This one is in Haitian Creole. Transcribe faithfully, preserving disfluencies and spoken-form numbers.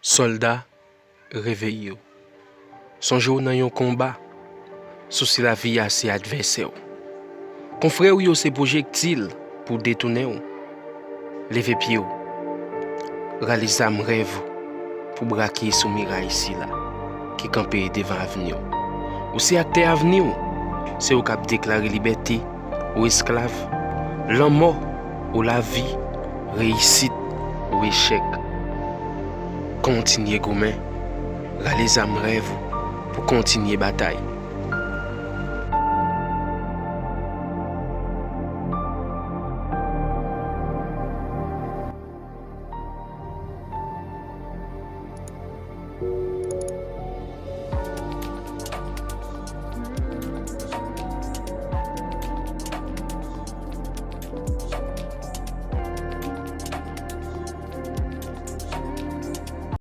Sòlda, reveye w. Sonje w nan yon konba. Sousi lavi a se advèsè w. Konfrè w yo se pwojektil pou detounen w. Leve pye w. Rale zam rèv ou pou brake sou miray sila ki kanpe devan avni w. Ou se aktè avni w. Se ou k ap deklare libète ou esklav, lanmò ou lavi, reyisit ou echèk. Kontinye goumen, rale zam rèv ou pou kontinye batay.